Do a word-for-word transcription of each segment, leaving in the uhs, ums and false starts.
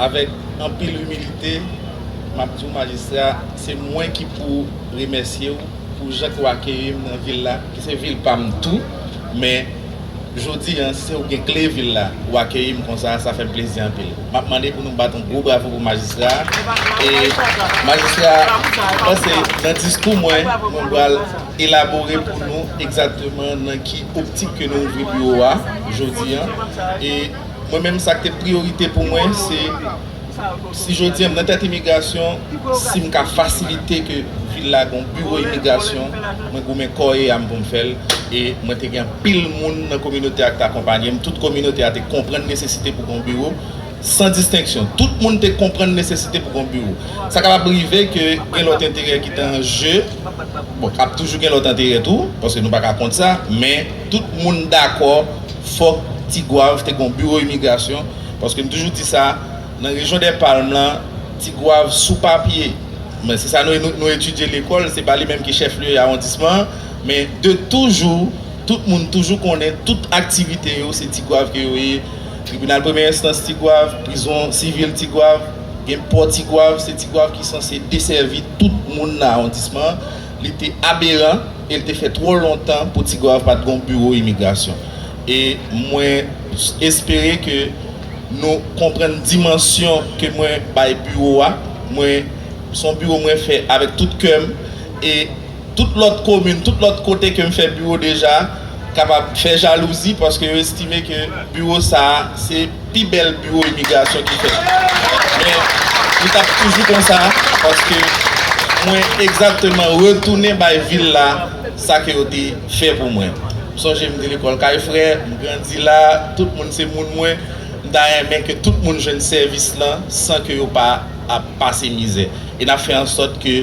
Avèk anpil imilite, m ap di w, majistra, se mwen ki pou remèsye w pou jan ke w akeyi m nan vil la, ki se vil pa m tou, men jodi a, si se ou gen kle vil la, ou akeyi m konsa, sa fè m plezi anpil. M ap mande pou nou bat yon gwo bravo pou majistra a. E majistra, m panse nan diskou mwen, mwen pral elabore pou nou egzakteman nan ki optik ke nou ouvri biwo a jodi a. E mwen menm, sa k te priyorite pou mwen, se si jodi a m nan tèt imigrasyon, si m ka fasilite ke vil la gon biwo imigrasyon, mwen goumen kò e yam pou m fè l. E mwen te gen anpil moun nan kominote a ki te akonpaye m. Tout kominote a te konprann nesesite pou gon biwo, san distenksyon. Tout moun te konprann nesesite pou gon biwo. Sa kapab rive ke gen lòt enterè ki te an je. Bon, ap toujou gen lòt enterè tou, paske nou pa ka kont sa, men tout moun dakò, fòk Tigwav te gon biwo imigrasyon, paske m toujou di sa, nan rejyon dè Palm lan, Tigwav sou papye, men se sa nou, nou, nou etidye lekòl, se pa li menm ki chèf lye awondisman an, men de toujou, tout moun toujou konnen tout aktivite yo, se Tigwav ke yo ye. Tribinal premyè enstans Tigwav, prizon sivil Tigwav, gen pò Tigwav, se Tigwav ki sanse desèvi tout moun nan awondisman an. Li te aberan e li te fè twò lontan pou Tigwav pa t gon biwo imigrasyon. E mwen espere ke nou konprann dimansyon ke mwen bay biwo a. Mwen, se yon biwo mwen fè avèk tout kè m. E tout lòt komin, tout lòt kote ke m fè biwo deja, kapab fè jalouzi, paske yo estime ke biwo sa a, se pi bèl biwo imigrasyon ki fèt. Men, li t ap toujou konsa, paske mwen egzakteman retounen bay vil la sa ke yo te fè pou mwen. M sonje m te lekòl kay frè, m grandi la, tout moun se moun mwen. M ta renmen ke tout moun jwenn sèvis lan san ke yo pa ap pase mizè. E n ap fè an sòt ke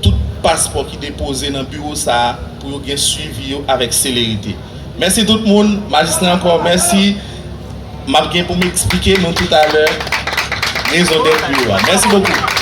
tout paspò ki depoze nan biwo sa a, pou yo gen swivi yo avèk selerite. Mèsi tout moun. Majistra ankò, mèsi. M ap gen pou m eksplike nou toutalè rezon dèt biwo a. Mèsi bokou.